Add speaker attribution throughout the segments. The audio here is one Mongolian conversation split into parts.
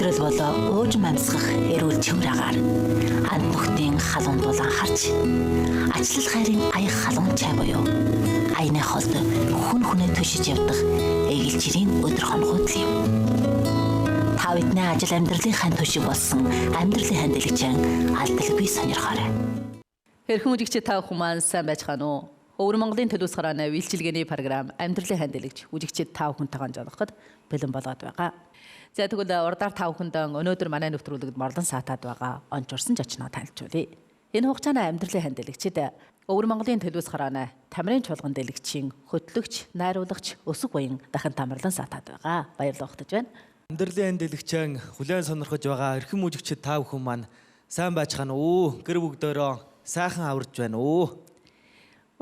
Speaker 1: Амьдрал бол уужим амьсгах эрүүл чөмөр агаар. Анд нөхдийн халуун дулаан харж, ачлал хайрын аяг халуун чай буюу аяны холд хүн хүнээ түшиж явдах эгэл жирийн өдөр хоногуд л юм. Та бидний ажил амьдралын хань түшиг болсон амьдралын хань дэлгчэн алдалгүй сонирхоорой.
Speaker 2: Хэрхэн үжигч та бүхэн маань сайн байцгаана уу? Өвөр Монголын төлөөс гарааны үйлчилгээний програм амьдралын хань дэлгэж үжигчид та бүхэнтэйгээ жолоход бэлэн болоод байгаа. За тэгвэл урдаар та бүхэнд өнөөдөр манай нэвтрүүлэгт морлон саатаад байгаа онцорсон зочноо танилцуулъя. Энэ хугацааны амьдралын хань дэлгчид Өвөр Монголын төлөөс гарааны Тамирын чуулган дэлгчийн хөтлөгч, найруулагч Өсөг Буян дахин тамарлан саатаад байгаа. Баярлалаа ухтаж байна.
Speaker 3: Амьдралын дэлгчэн хүлээн сонирхож байгаа эрхэм үжигчид та бүхэн маань сайн байцгаана уу? Гэр бүгдөөрөө сайхан аварж байна уу?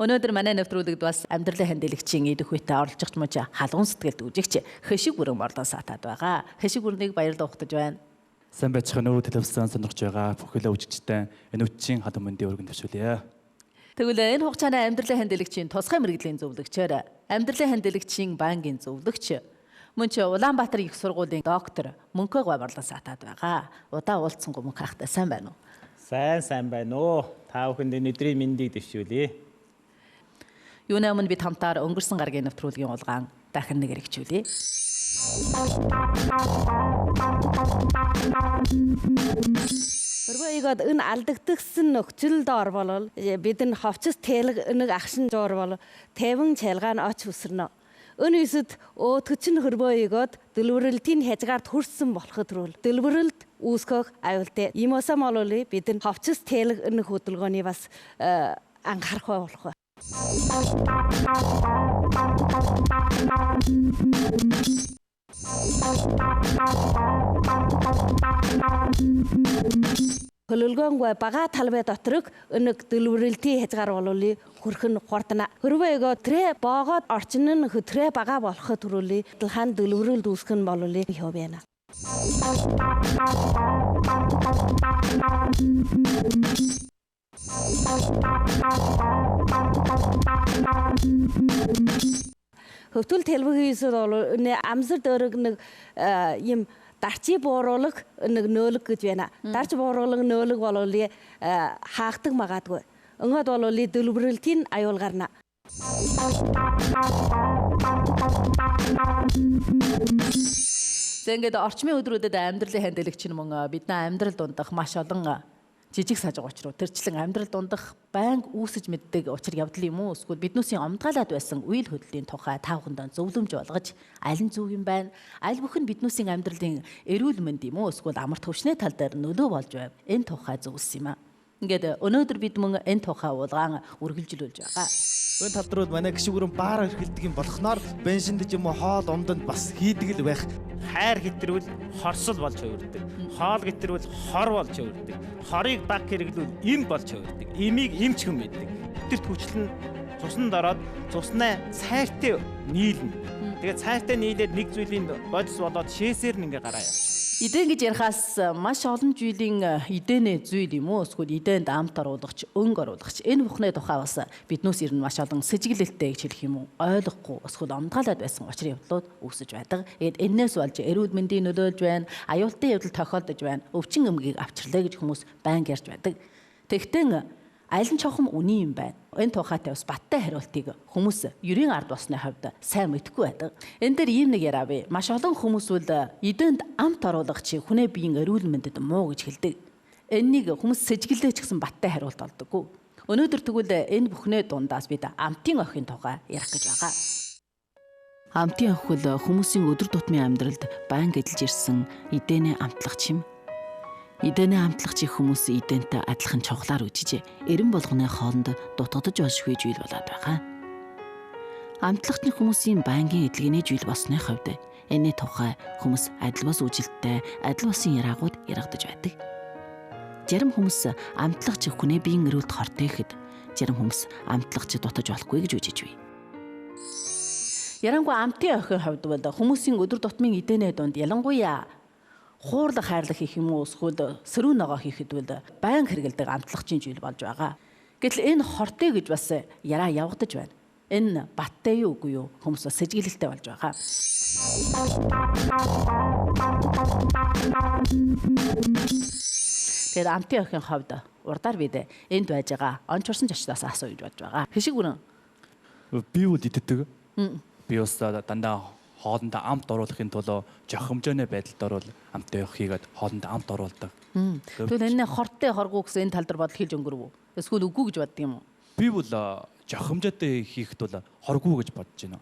Speaker 2: Өнөөдөр манай нэвтрүүлэгт бас амьдралын хань дэлгчийн идэх үедээ оролцогч мөч халуун сэтгэлд үжигч Хөшиг бүрэн морлон саатаад байгаа. Хөшиг бүрнийг баярлалаа ухтаж байна.
Speaker 4: Сайн байцгаана уу? Телевизэн сонирхож байгаа бүхэл үжигчтэй энэ үдчийн халуун мэндийн өргөн төвшүүлье.
Speaker 2: Тэгвэл энэ хугацааны амьдралын хань дэлгчийн тусгай мэргэжлийн зөвлөгчөөр амьдралын хань дэлгчийн банкын зөвлөгч мөн ч Улаанбаатар их сургуулийн доктор Мөнхөө гой морлон саатаад байгаа. Удаа уулзсангүй Мөнх ахтай сайн байна уу?
Speaker 5: Сайн байна уу? Та бүхэнд энэ өдрийн мэндийг дэвшүүлье.
Speaker 2: Юуны өмнө бид хамтаар өнгөрсөн гарагийн нэвтрүүлгийн улгаан дахин нэг хэрэгжүүлье.
Speaker 6: Хөрвөө энэ алдагдсан нөхцөл доор болол бид энэ ховцос тэлэг нэг агшин зуур бол 50 чалгаа нь оч үсэрнэ. Өн өсөд өөтгөч нь хөрвөө дэлбэрэлтийн хязгаарт хүрсэн болоход рүү дэлбэрэлт үүсгэх аюултай. Ийм осоо болол бид энэ ховцос тэлэг нэг хөдөлгөөний бас анхаарах болох бай. Хөлөлгөөнгүй бага талбай доторх өнөг дэлбэрэлтийн хязгаар болов хөрхөн хурдна. Хөрвөө эгөө трэ боогод орчин нь хөтрэ бага болоход төрүүлээ. Талхан дэлбэрэлт үүсгэх нь болов яв байна. Хөвтөл тэлбэгийн ёсод бол нэ амсар дөрөг нэг юм дарчи бууруулах нэг нөөлөг гэж байна. Дарч бууруулах нөөлөг бол хаахдаг магадгүй. Өнгөд бол дэлбэрэлтийн аюул гарна.
Speaker 2: За ингээд орчмын өдрүүдэд амьдралын хань дэлгч нь мөн бидний амьдрал дундах маш олон жижиг сажиг учруу тэрчлэн амьдрал дундах байнга үүсэж мэддэг учир явдал юм уу эсвэл биднүүсийн омдгаалаад байсан үйл хөдлөлийн тухай та бүхэнд зөвлөмж болгож аль нь зөв юм байна, аль бүх нь биднүүсийн амьдралын эрүүл мэнд юм уу эсвэл амар төвшний тал дээр нөлөө болж байв, энэ тухай зөвлөсөн юм аа. Ингээд өнөөдөр бид мөн энэ тухай уулгаан үргэлжлүүлж байгаа.
Speaker 3: Энэ тал дээр бол манай гişг бүрэн баар эрхэлдэг юм болохноор бензинд ч юм уу хоол умданд бас хийдэг л байх.
Speaker 5: Хайр гэтэрвэл хорсол болж хувирдаг. Хоол гэтэрвэл хор болж хувирдаг. Хорыг баг хэрэглүүл им болж хувирдаг. Имийг эмч хүн мэддэг. Өдөрт хүчлэн цуснд ороод цуснаа цайртай нийлнэ. Тэгээд цайртай нийлээд нэг зүйлийн бодис болоод шээсээр нь ингээ гараа явчих.
Speaker 2: Идэн гэж ярихаас маш олон зүйлийн идэнэ зүйл юм уу эсвэл идэнд амт оруулагч, өнгө оруулагч энэ бүхний тухай бас биднээс ер нь маш олон сэжиглэлтэй гэж хэлэх юм уу ойлгохгүй эсвэл омдгаалаад байсан учир явдлууд үүсэж байдаг. Тэгээд энээс болж эрүүл мэндийн нөлөөлж байна, аюултай явдал тохиолдож байна, өвчин эмгийг авчирлаа гэж хүмүүс байнга ярьж байдаг. Тэгтэн аль нь чухам үний юм байна. Энэ тухайтай бас баттай хариултыг хүмүүс ерийн ард болсны хувьд сайн мэдэхгүй байдаг. Энэ дээр ийм нэг яриа бий. Маш олон хүмүүс үл идэнд амт оруулагч хүнээ биеийн эрүүл мэндэд муу гэж хэлдэг. Энэнийг хүмүүс сэжиглээ ч гэсэн баттай хариулт олдоггүй. Өнөөдөр тэгвэл энэ бүхнээ дундаас бид амтын охин тухай ярих гэж байгаа.
Speaker 1: Амтын охин хүмүүсийн өдөр тутмын амьдралд байнга эдэлж ирсэн идэнэ амтлагч юм. Идэнэ амтлагч их хүмүүс идэнтэй адилхан чухлаар үжиж, эрен болгоны хооронд дутагдаж болшгүй зүйл болоод байгаа. Амтлагч нь хүмүүсийн байнгын эдлэгэний зүйл болсны хувьд энэний тухай хүмүүс адил бос үжилттэй, адил босын яраагууд яригдаж байдаг. Зарим хүмүүс амтлагч хүний биеийн эрүүлд хортой гэхэд, зарим хүмүүс амтлагч дутаж болохгүй гэж үжиж бий.
Speaker 2: Ярангуй амтын охин хувьд бол хүмүүсийн өдөр тутмын идэнэ дунд ялангуяа хуурлах хайрлах хийх юм уу эсвэл сөрөг ногоо хийхэд бол байнга хэрэгэлдэг амтлагчийн зүйл болж байгаа. Гэтэл энэ хортой гэж бас яраа явагдаж байна. Энэ баттай юу үгүй юу хүмүүс бас сэжиглэлтэй болж байгаа. Тэгэхээр амтын охин хувьд урдаар бид энд байж байгаа ончорсон зочдоос асууя гэж бодож байгаа. Хишиг бүрэн.
Speaker 4: Би бол иддэг. Би бас дандаа хоолндоо амт оруулахын тулд жох хэмжээний байдалд орвол амтын ох хийгээд хоолндоо амт оруулдаг.
Speaker 2: Тэгвэл энэ хортой хоргоо гэсэн энэ тал дээр бодол хэлж өнгөрөв үү? Эсвэл үгүй гэж боддог юм уу?
Speaker 4: Би бол жох хэмжээтэй хийхэд бол хоргүй гэж бодож байна.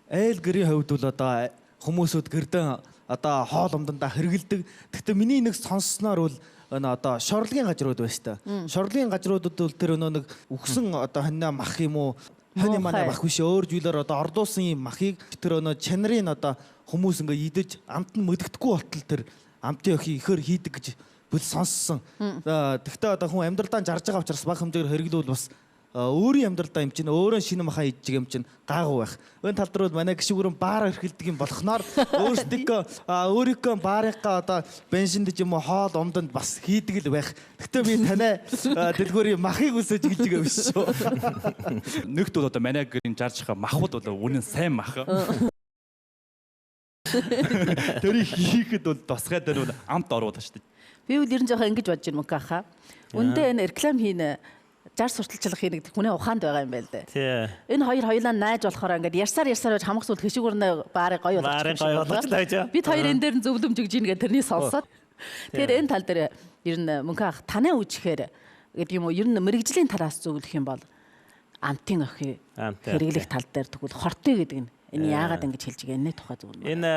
Speaker 3: Айл гэрийн хувьд бол одоо хүмүүсүүд гэрдэн одоо хоол умдандаа хэргэлдэг. Гэхдээ миний нэг сонссноор бол энэ одоо шорлогийн газрууд байна шүү дээ. Шорлогийн газруудад бол тэр өнөө нэг үхсэн одоо хоньноо мах юм уу? Хонь манай мах биш өөр зүйлээр одоо ордуусан юм махыг тэр өнөө чанарын одоо хүмүүс ингээ идэж амт нь мөдөгдөхгүй болтол тэр амтын охин ихээр хийдэг гэж бүл сонссон. Тэгвэл одоо хүн амьдралдаа жарж байгаа учраас бага хэмжээгээр хэрэглүүл бас өөрийн амьдралдаа юм чинь өөрөө шинэ махаа идэж юм чинь гаагүй байх. Энэ тал дээр бол манай гişгүрэн баар эрхэлдэг юм болохноор өөрийнхөө баарынхаа одоо бензинд ч юм уу хоол умданд бас хийдэг л байх. Гэхдээ би танай дэлгүүрийн махыг үсэж гэлж байгаа биш шүү.
Speaker 4: Нэгт бол одоо манай гэрийн жарж байгаа махууд бол үнэн сайн мах. Тэрийг хийхэд бол тусгай дээр бол амт оруулах шүү дээ.
Speaker 2: Би бол ер нь жоохон ингэж бодож байна мөнх ахаа. Үндэ энэ реклам хийнэ жар сурталчлах хийнэ гэдэг хүний ухаанд байгаа юм байл дээ. Энэ хоёр хоёулаа найж болохоор ингээд ярьсаар байж хамаг зүйл хишгүүрнээ баарыг гоё болгочих. Бид хоёр энэ дээр нь зөвлөмж өгж ийн гэдэг тэрний сонсоод. Тэгэхээр энэ тал дээр ер нь мөнх ах танай үжихээр гэдэг юм уу ер нь мэрэгжлийн талаас зөвлөх юм бол амтын охин хэрэглэх тал дээр тэгвэл хортой гэдэг нь энэ яагаад ингэж хэлж байгаа энэ тухай зөвлөмж.
Speaker 5: Энэ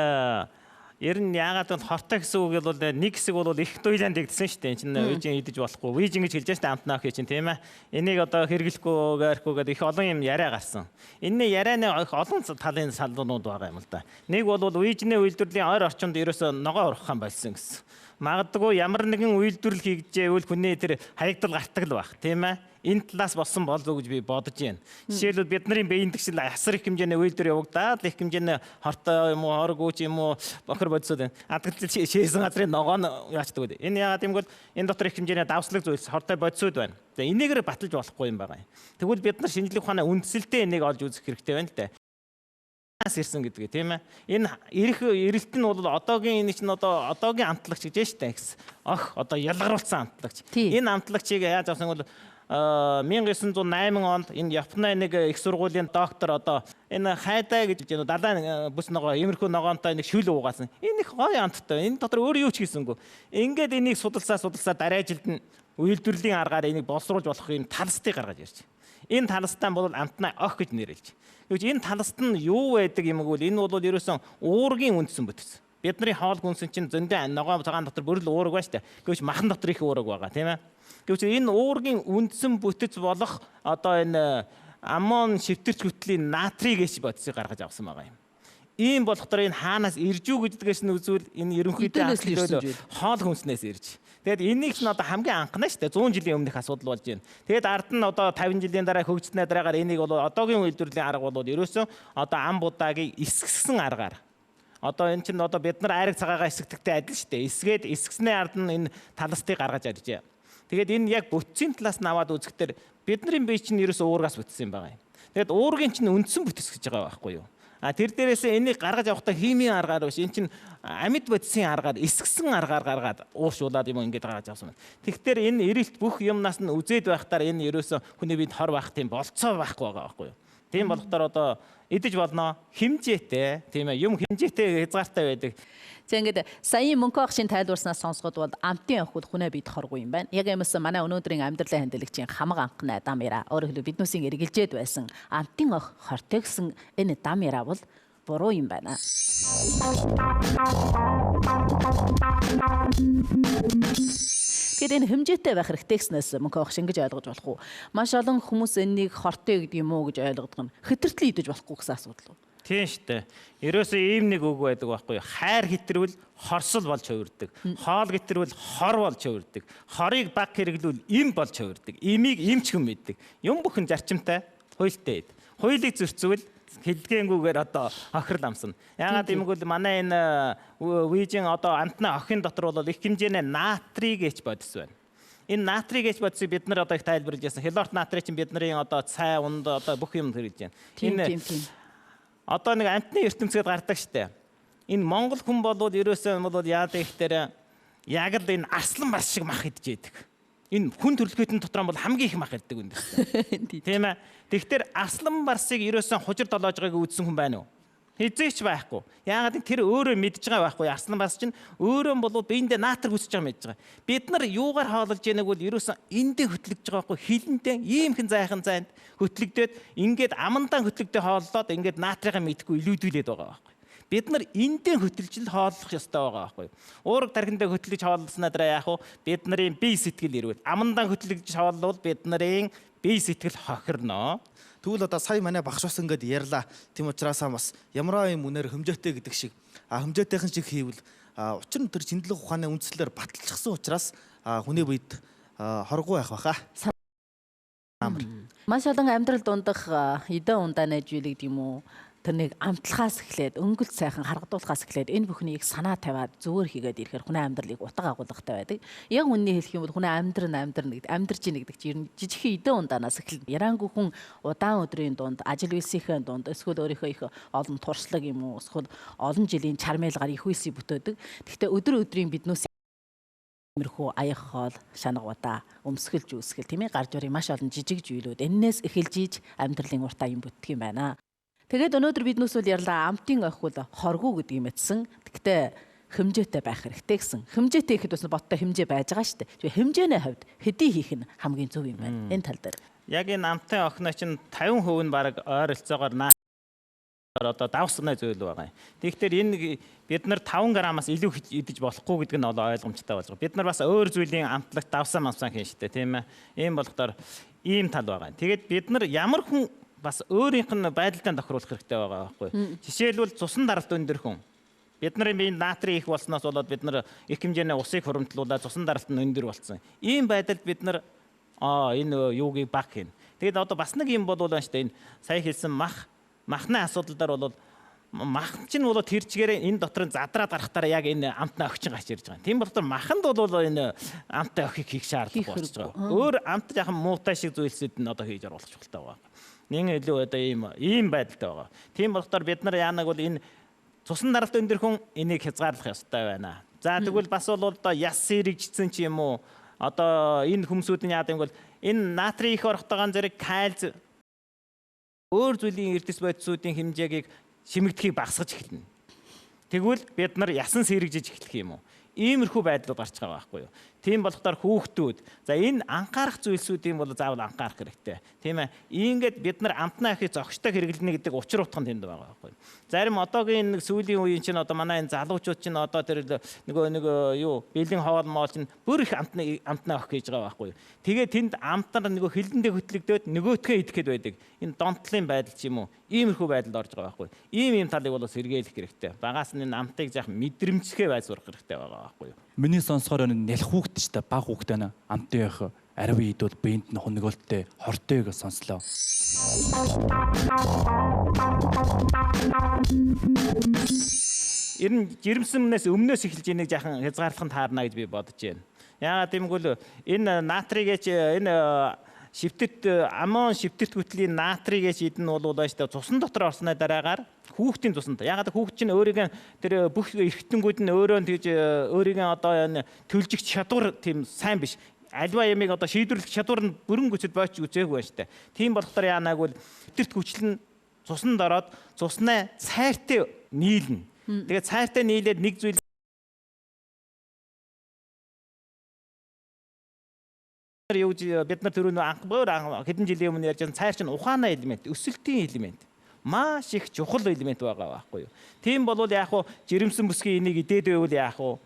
Speaker 5: ер нь яагаад бол хортой гэсэн үг бол нэг хэсэг бол их туйланд дэгдсэн шүү дээ. Энд чинь үйжин идэж болохгүй. Үйжин гэж хэлж шүү дээ амтнаа охин чинь тийм ээ. Энийг одоо хэрэглэхгүй гэрхгүй гэдэг их олон юм яриа гарсан. Энэний ярианы их олон талын салуунууд байгаа юм л да. Нэг бол үйжний үйлдвэрлэлийн ойр орчинд ерөөсөө ногоо урах хан болсон гэсэн. Магадгүй ямар нэгэн үйлдвэрлэл хийгджээвэл хүний тэр хаягдал гартаг л байх тийм ээ. Энэ талаас болсон болов уу гэж би бодож байна. Жишээлбэл бидний биеийн тэгшил асар их хэмжээний үйлдвэр явагдаад их хэмжээний хортой юм уу, хоргоо ч юм уу, бохир бодисод байна. Адгалт шээсэн газрын ногоо нь яачдаг үү. Энэ яагаад юм бол энэ дотор их хэмжээний давслаг зүйлс хортой бодисод байна. За энийгээр баталж болохгүй юм байгаа юм. Тэгвэл бид нар шинжлэх ухааны үндсэлтэй энийг олж үзэх хэрэгтэй байна л да. Ирсэн гэдгээ тийм ээ. Энэ ирэх эрэлт нь бол одоогийн энэ чинь одоо одоогийн амтлагч гэж байна шүү дээ гэсэн. Ох одоо ялгаруулсан амтлагч. Энэ амтлагчийг яаж авсан бол 1908 онд энэ Японы нэг их сургуулийн доктор одоо энэ хайдаа гэж энэ далайн бүс ногоо иймэрхүү ногоонтой нэг шүл уугаасан. Энэ их гоё амттай. Энэ дотор өөр юу ч хийсэнгүй. Ингээд энийг судалсаа дараа жилд нь үйлдвэрлэлийн аргаар энийг боловсруулж болох юм талстыг гаргаж ирж. Энэ талстан бол амтнаа ох гэж нэрлэж. Гэвч энэ талст нь юу байдаг юм гэвэл энэ бол ерөөсөн уургийн үндсэн бүтэц. Бидний хоол хүнсэн чинь зөндөө ногоон цагаан дотор бүрэл уураг байна шүү дээ. Гэвч махан дотор их уураг байгаа тийм ээ. Гэвч энэ уургийн үндсэн бүтэц болох одоо энэ амон шивтэрч хөтлийн натрий гэж бодисыг гаргаж авсан байгаа юм. Ийм болохоор энэ хаанаас ирж үү гэдгээс нь үзвэл энэ ерөнхийдөө хоол хүнснээс ирж. Тэгээд энийг ч одоо хамгийн анхна шүү дээ 100 жилийн өмнөх асуудал болж байна. Тэгээд ард нь одоо 50 жилийн дараа хөгжснээ дараагаар энийг бол одоогийн үйлдвэрлэлийн арга бол ерөөсөн одоо ам будаагийг эсгсэн аргаар. Одоо энэ чинь одоо бид нар айраг цагаагаа эсгдэгтэй адил шүү дээ. Эсгээд эсгснээ ард нь энэ талстыг гаргаж иржээ. Тэгээд энэ яг бүтцийн талаас нь аваад үзэхдээ бидний бие чинь ерөөсөө уургаас бүтсэн юм байгаа юм. Тэгээд уургийн чинь үндсэн бүтэц гэж байгаа байхгүй юу? А тэр дээрээс энийг гаргаж авахдаа химийн аргаар биш энэ чинь амьд бодисын аргаар эсгсэн аргаар гаргаад ууршуулад юм ингээд гаргаж авсан байна. Тэгэхээр энэ эрэлт бүх юмнаас нь үзээд байхдаа энэ ерөөсөө хүний биед хор байх тийм болцоо байхгүй байгаа байхгүй юу? Тийм болохоор одоо идэж болно хэмжээтэй тийм ээ юм хэмжээтэй хязгаартай байдаг.
Speaker 2: За ингээд саяын мөнхөө агшийн тайлбарснаас сонсгод бол амтын охид хүнээ бид хоргүй юм байна. Яг юмсан манай өнөөдрийн амьдралын хандалагчийн хамаг анхны дам яриа. Өөрөөр хэлбэл биднүүсийн эргэлжээд байсан амтын ох хортой гэсэн энэ дам яриа бол буруу юм байна. Тэгэхээр энэ хэмжээтэй байх хэрэгтэй гэснээс мөнхөө агш ингэж ойлгож болох уу? Маш олон хүмүүс энэнийг хортой гэдэг юм уу гэж ойлгодог нь хэтэртэл идэж болохгүй гэсэн асуудал уу?
Speaker 5: Тийм шүү дээ. Ерөөсөө ийм нэг үг байдаг байхгүй юу? Хайр хитрвэл хорсол болж хувирдаг. Хоол гитрвэл хор болж хувирдаг. Хорыг баг хэрэглүүл им болж хувирдаг. Имийг эмч хүн мэддэг. Юм бүхэн зарчимтай, хуйлтай эд. Хуйлыг зөрчвөл хэлгэнгүүгээр одоо хохирол амсна. Яагаад юм гэвэл манай энэ вижин одоо амтны охин дотор бол их хэмжээний натрий гэж бодис байна. Энэ натрий гэж бодисыг бид нар одоо их тайлбарлаж ясан. Хлорт натрий чинь бидний одоо цай унд одоо бүх юм хэрэглэж байна. Энэ одоо нэг амтны ертөнцид гардаг штэ. Энэ Монгол хүн болвол ерөөсөө бол яадаг ихтер яг л энэ арслан барс шиг мах идэж яадаг. Энэ хүн төрөлхөйтөн дотор бол хамгийн их мах иддэг юм байна. Тийм ээ. Тэгтэр арслан барсыг ерөөсөн хужир долоож байгааг үзсэн хүн байна уу? Хизээч байхгүй. Яагаад гэвэл тэр өөрөө мэдж байгаа байхгүй. Арслан барс чинь өөрөө бол биендээ наатар хүсэж байгаа мэдж байгаа. Бид нар юугаар хоололж яанаг бол ерөөсөн эндээ хөтлөгдөж байгаа байхгүй. Хилэндээ иймхэн зайхан зайд хөтлөгдөөд ингээд амандаа хөтлөгдөө хооллоод ингээд наатрыгаа мэдхгүй илүүдүүлээд байгаа байхгүй. Бид нар эндээ хөтөлж л хооллох ёстой байгаа байхгүй. Уураг тархиндаа хөтлөж хооллосноо дараа яах вэ? Бид нарын бие сэтгэл ирвэл амандаа хөтлөж хооллвол бид нарын бие сэтгэл хохирноо.
Speaker 3: Тэгвэл одоо сая манай багш бас ингээд ярьлаа. Тийм учраас бас ямараа юм үнээр хэмжээтэй гэдэг шиг хэмжээтэйхэн шиг хийвэл учир нь тэр шинжлэх ухааны үндслээр баталчихсан учраас хүний биед хоргүй байх байхаа.
Speaker 2: Маш олон амьдрал дундах эдэн ундааны зүйл гэдэг юм уу? Тэрнийг амтлахаас эхлээд өнгөлт сайхан харгадуулахаас эхлээд энэ бүхнийг санаа тавиад зөвөр хийгээд ирэхээр хүний амьдралыг утга агуулгатай байдаг. Яг үнний хэлэх юм бол хүний амьдрал амьдрна гэдэг амьдрч ийн гэдэг чинь ер нь жижигхэн эдэн ундаанаас эхэлнэ. Яраангүй хүн удаан өдрийн дунд ажил үйлсийнхээ дунд эсвэл өөрийнхөө их олон туршлага юм уу эсвэл олон жилийн чармайлгаар их үйлсийг бүтээдэг. Гэхдээ өдөр өдрийн биднээс иймэрхүү аяг хоол, шанаг удаа, өмсгөл зүүсгэл тийм ээ гар журийн маш олон жижиг зүйлүүд эннээс эхэлж иж амьдралын уртаа юм бүтдэг юм байна. Тэгээд өнөөдөр биднээс бол ярьлаа амтын охид хоргоо гэдэг юм этсэн. Тэгтээ хэмжээтэй байх хэрэгтэй гэсэн. Хэмжээтэй ихэд бас боттой хэмжээ байж байгаа шүү дээ. Тэгээ хэмжээний хувьд хэдий хийх нь хамгийн зөв юм байна. Энэ тал дээр.
Speaker 5: Яг энэ амтын охиноо чинь 50% нь баг ойролцоогоор наа одоо давсны зүйл байгаа юм. Тэгэхээр энэ бид нар 5 грамаас илүү идэж болохгүй гэдэг нь бол ойлгомжтой болж байгаа. Бид нар бас өөр зүйлийн амтлагт давсан мамсан хийн штэ тийм ээ. Ийм болохоор ийм тал байгаа. Тэгээд бид нар ямар хүн бас өөрийнх нь байдалтай тохируулах хэрэгтэй байгаа байхгүй. Жишээлбэл цусан даралт өндөр хүн. Бид нарын биеинд натрий их болсноос болоод бид нар их хэмжээний усыг хуримтлуулаад цусан даралт нь өндөр болсон. Ийм байдалд бид нар энэ юугийг баг хийнэ. Тэгээд одоо бас нэг юм бол байна шүү дээ. Энэ сая хэлсэн махны асуудал дээр бол мах чинь бол тэр чигээрээ энэ дотор нь задраад гарахтаараа яг энэ амтны огчин гарч ирж байгаа. Тийм болохоор маханд бол энэ амтны охийг хийх шаардлага болчихж байгаа. Өөр амт яхан муутай шиг зүйлсүүд нь одоо хийж оруулах чухалтай байгаа. Нин илүү одоо ийм байдалтай байгаа. Тийм болохоор бид нар яанаг бол энэ цусан даралт өндөр хүн энийг хязгаарлах ёстой байна. За тэгвэл бас бол одоо яс сэрэгжсэн ч юм уу одоо энэ хүмүүсүүд нь яадаг юм бол энэ натрий их орохтойгоон зэрэг кальц өөр зүйлийн эрдэс бодисуудын хэмжээг шимэгдэхийг багасгаж эхэлнэ. Тэгвэл бид нар ясан сэрэгжиж эхлэх юм уу? Иймэрхүү байдлууд гарч байгаа байхгүй юу? Тийм болохоор хүүхдүүд за энэ анхаарах зүйлсүүдийн бол заавал анхаарах хэрэгтэй. Тийм ээ. Ингээд бид нар амтнаа ахыг зохистой хэрэглэнэ гэдэг учир утга нь тэнд байгаа байхгүй юу? Зарим одоогийн нэг сүүлийн үеийн чинь одоо манай энэ залуучууд чинь одоо тэр нөгөө нэг юу бэлэн хоол моол чинь бүр их амтнаа ах хийж байгаа байхгүй юу? Тэгээ тэнд амтнаар нөгөө хилэндээ хөтлөгдөөд нөгөөтгөө идэх гээд байдаг. Энэ донтлын байдал ч юм уу? Иймэрхүү байдалд орж байгаа байхгүй юу? Ийм талыг бол сэргийлэх хэрэгтэй. Багаас нь энэ амтыг заах мэдрэмжлэхээ бай сурах хэрэгтэй байгаа байхгүй юу?
Speaker 4: Миний сонсохоор нялх хүүхэд ч та баг хүүхэд байна. Амтын өх ариун идвэл биед нь хоногоолттой хортой гэж сонслоо.
Speaker 5: Ер нь жирэмсэнээс өмнөөс эхэлж энийг жаахан хязгаарлах нь таарна гэж би бодож байна. Яагаад гэвэл энэ натрийгээч энэ шивтэт амон шивтэрт хөтлийн натрийгээч идэн бол байна шүү дээ. Цусан дотор орсны дараагаар хүүхдийн цусанд. Яагаад хүүхд чинь өөрийг тэр бүх эргэтнгүүд нь өөрөө тэгж өөрийг одоо энэ төлжих чадвар тийм сайн биш. Альва ямыг одоо шийдвэрлэх чадвар нь бүрэн гүцэд бойч үзээгүй байна шүү дээ. Тийм болохоор яанаг бол шивтэрт хүчил нь цусанд ороод цуснаа цайртай нийлнэ. Тэгээд цайртай нийлээд нэг зүйл юу гэж бид нар түрүүн анх хэдэн жилийн өмнө ярьж байсан цайр чинь ухааны элемент, өсөлтийн элемент. Маш их чухал элемент байгаа байхгүй юу. Тийм болвол яах вэ? Жирэмсэн бүсгийн энийг идээд байвал яах вэ?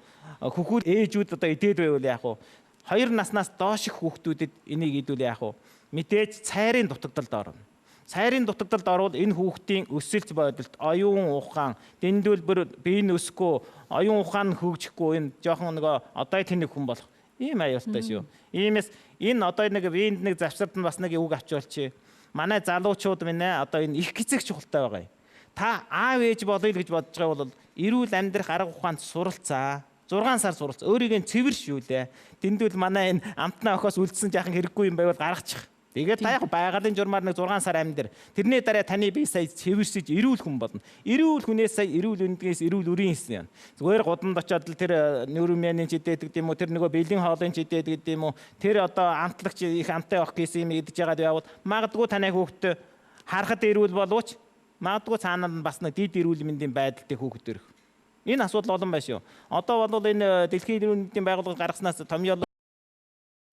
Speaker 5: Хөхүүд ээжүүд одоо идээд байвал яах вэ? 2 наснаас доош их хүүхдүүдэд энийг идвэл яах вэ? Мэдээж цайрын дутагдалд орно. Цайрын дутагдалд орвол энэ хүүхдийн өсөлт бодолт, оюун ухаан, дэндүүл бүр бие нь өсөхгүй, оюун ухаан нь хөгжихгүй энэ жоохон нөгөө одоо тэнэг хүн болох ийм аюултай шүү. Иймээс энэ одоо нэг биеинд нэг завсард нь бас нэг үг авчуулчих. Манай залуучууд минь одоо энэ их гизэх чухалтай байгаа юм. Та аав ээж болъё л гэж бодож байгаа бол эрүүл амьдрах арга ухаанд суралцаа. 6 сар суралц. Өөрийгөө цэвэршүүлээ. Дэндүүл манай энэ амтнаа охиос үлдсэн жаахан хэрэггүй юм байвал гаргачих. Тэгээд та яг байгалийн журмаар нэг 6 сар амьдэр. Тэрний дараа таны бие сая цэвэрсэж эрүүл хүн болно. Эрүүл хүнээс сая эрүүл өндгээс эрүүл үрийн хийсэн юм. Зүгээр гудамд очиод л тэр нүүрмяны ч идээд гэдэг юм уу, тэр нөгөө бэлэн хоолын ч идээд гэдэг юм уу, тэр одоо амтлагч их амтай авах гэсэн юм идэж байгаад явбал магадгүй таны хүүхэд харахад эрүүл боловч магадгүй цаанаа нь бас нэг дид эрүүл мэндийн байдалтай хүүхэд өрөх. Энэ асуудал олон байна шүү. Одоо бол энэ дэлхийн эрүүл мэндийн байгууллага гаргаснаас томьёолоо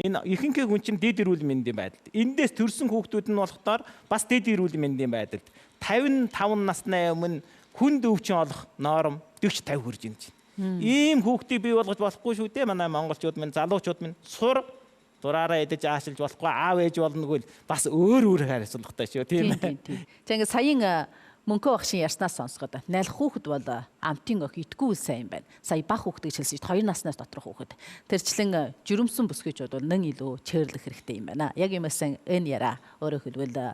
Speaker 5: энэ ихэнх хүн чинь дид эрүүл мэндийн байдалд. Эндээс төрсэн хүүхдүүд нь болохоор бас дид эрүүл мэндийн байдалд. 55 насны өмнө хүнд өвчин олох норм 40 50 хүрж байна чинь. Ийм хүүхдийг бий болгож болохгүй шүү дээ. Манай монголчууд минь, залуучууд минь сур зураараа идэж аашилж болохгүй, аав ээж болно гэвэл бас өөр өөр харьцуулгатай шүү, тийм ээ.
Speaker 2: За ингээд саяын Мөнхөө багшийн ярьснаас сонсгоод налих хүүхэд бол амтын өх итгэв сайн юм байна. Сая бага хүүхэд гэж хэлсэн шүү дээ. 2 наснаас доторх хүүхэд. Тэрчлэн жирэмсэн бүсгүйч бол нэн илүү чэрлэх хэрэгтэй юм байна. Яг юмсан энэ яриа өөрөөр хэлбэл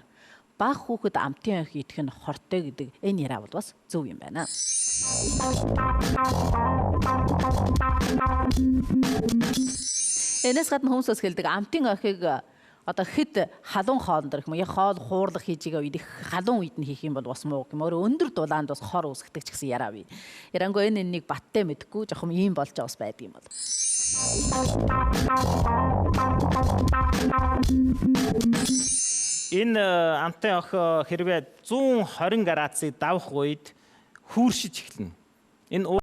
Speaker 2: бага хүүхэд амтын өх идэх нь хортой гэдэг энэ яриа бол бас зөв юм байна. Энэс гадна хүмүүс бас хэлдэг амтын охийг одоо хэд халуун хоолн дэр гэх юм яг хоол хуурлах хийж байгаа үед их халуун үед нь хийх юм бол бас муу гэх юм. Өөрөө өндөр дулаанд бас хор үүсгдэг ч гэсэн яриа бий. Ярангуй энэ энэнийг баттай мэдэхгүй жоохон ийм болж байгаа бас байдаг юм бол.
Speaker 5: Энэ амтын ох хэрвээ 120 градусыг давах үед хүүршиж эхэлнэ. Энэ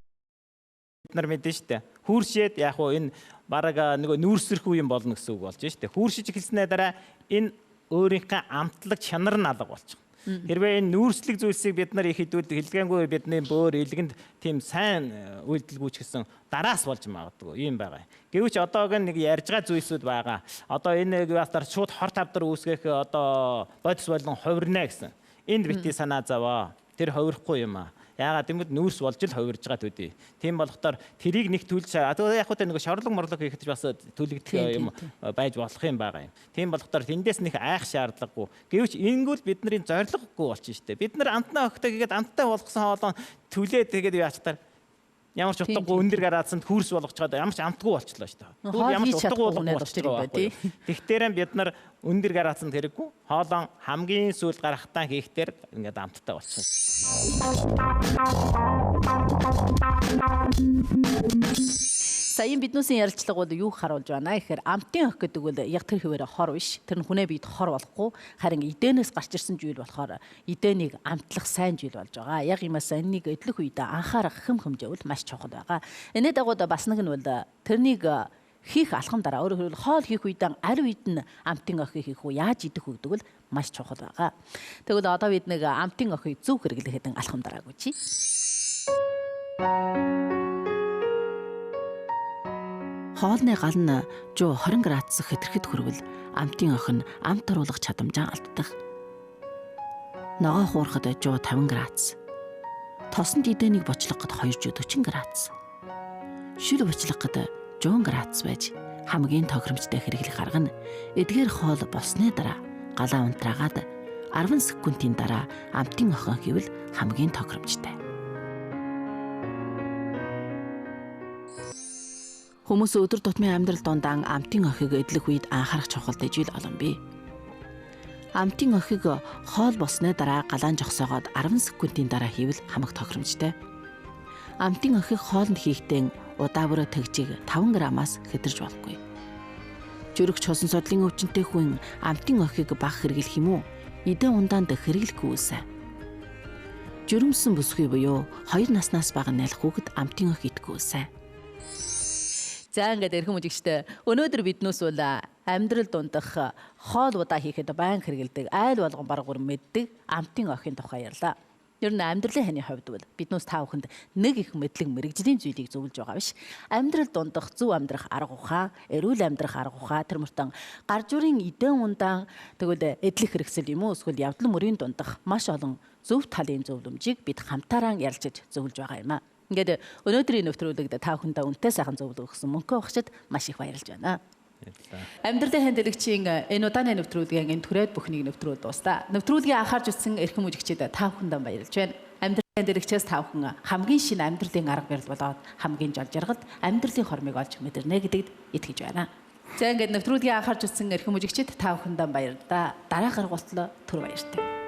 Speaker 5: бид нар мэдэн штэ. Хүүршээд яг уу энэ бараг нөгөө нүүрсэрх үе юм болно гэсэн үг болж штэ. Хүүршиж эхэлснээр дараа энэ өөрийнхөө амтлаг чанар нь алга болчих. Хэрвээ энэ нүүрслэг зүйлсийг бид нар их хэдүүд хэлгээнгүй бидний бөөр илгэнд тийм сайн үйлдэлгүй ч гэсэн дараас болж магадгүй юм байгаа. Гэвч одоог нэг ярьж байгаа зүйлсүүд байгаа. Одоо энэ бас шууд хор тавдар үүсгэх одоо бодис болон хувирна гэсэн. Энд бити санаа зовоо. Тэр хувирахгүй юм аа. Яагаад гэвэл нүүрс болж л хувирж байгаа төдий. Тийм болохоор тэрийг нэг төлж яг хөө нэг шорлог морлог хийхэд бас төлөгдөх юм байж болох юм байгаа юм. Тийм болохоор тэндээс нэг айх шаардлагагүй. Гэвч ингэвэл бидний зорилгогүй болчих штэ. Бид нар амтнаа өгтөө гээд амттай болгосон хоолоо түлээд тэгээд яачтар ямар ч утгагүй өндөр градусанд хүүрс болгочоод ямар ч амтгүй болчлоо шүү дээ.
Speaker 2: Тэгвэл ямар ч утгагүй болгочихлоо байхгүй.
Speaker 5: Тэгтээрэн бид нар өндөр градусанд хэрэггүй хоолоо хамгийн сүүл гарахтаа хийхдээ ингээд амттай болчихно.
Speaker 2: Саяын биднүүсийн ярилцлага бол юу харуулж байна гэхээр амтын өх гэдэг бол яг тэр хэвээр хор биш. Тэр нь хүнээ бид хор болохгүй харин эдэнээс гарч ирсэн зүйл болохоор эдэнийг амтлах сайн зүйл болж байгаа. Яг юмас энэнийг эдлэх үедээ анхаарах хэм хэмжээвэл маш чухал байгаа. Энэ дагууд бас нэг нь бол тэрнийг хийх алхам дараа өөрөөр хэлбэл хоол хийх үедээ аль үед нь амтын охийг хийх үү яаж идэх үү гэдэг бол маш чухал байгаа. Тэгвэл одоо бид нэг амтын охийг зөв хэрэглэхэд алхам дараа гүчи.
Speaker 1: Хоолны гал нь 120 градус хэтэрхэд хүрвэл амтын ох нь амт оруулах чадамжаа алддаг. Ногоо хуурахад 150 градус. Тосонд идэнийг бочлох гээд 240 градус. Шүл бочлох гээд 100 градус байж хамгийн тохиромжтой хэрэглэх арга нь эдгээр хоол болсны дараа галаа унтраагаад 10 секундын дараа амтын охин хийвэл хамгийн тохиромжтой. Хүмүүс өдөр тутмын амьдрал дундаа амтын охийг эдлэх үед анхаарах чухал зүйл олон бий. Амтын охийг хоол болсны дараа галаан жогсоогоод 10 секундын дараа хийвэл хамаг тохиромжтой. Амтын охийг хоолнд хийхдээ удаавраа тэгжийг 5 грамаас хэтэрч болохгүй. Жөрөгч хосон судлын өвчнөд хүн амтын охийг бага хэрэглэх юм уу? Эдэн ундаанд хэрэглэхгүй үсэ. Жирэмсэн бүсгүй буюу 2 наснаас бага нялх хүүхэд амтын ох идэхгүй үсэ.
Speaker 2: За ингээд эрхэм үжигчтэй өнөөдөр биднээс бол амьдрал дундах хоол удаа хийхэд байн хэрэгэлдэг айл болгон бараг бүр мэддэг амтын охин тухай ярьлаа. Ер нь амьдралын ханы хувьд бол биднээс та бүхэнд нэг их мэдлэг мэрэгжлийн зүйлийг зөвлөж байгаа биш. Амьдрал дундах зөв амьдрах арга ухаан, эрүүл амьдрах арга ухаан тэр мөртөн гар зүрийн эдэн ундаан тэгвэл эдлэх хэрэгсэл юм уу эсвэл явдал мөрийн дундах маш олон зөв талын зөвлөмжийг бид хамтаараа ярилцаж зөвлөж байгаа юм аа. Ингээд өнөөдрийн нэвтрүүлэгт та бүхэндээ үнэтэй сайхан зөвлөгөө өгсөн Мөнхөө багшид маш их баярлж байна. Амьдралын хандлэгчийн энэ удааны нэвтрүүлгийн энэ түрээд бүхнийг нэвтрүүл дуустаа. Нэвтрүүлгийг анхаарч үзсэн эрхэм үжигчид та бүхэндээ баярлж байна. Амьдралын хандлэгчээс та бүхэн хамгийн шинэ амьдралын арга барил болоод хамгийн жол жаргалд амьдралын хормыг олж мэдэрнэ гэдэгт итгэж байна. За ингээд нэвтрүүлгийг анхаарч үзсэн эрхэм үжигчид та бүхэндээ баярлалаа. Дараагаар гутлаа түр баяртай.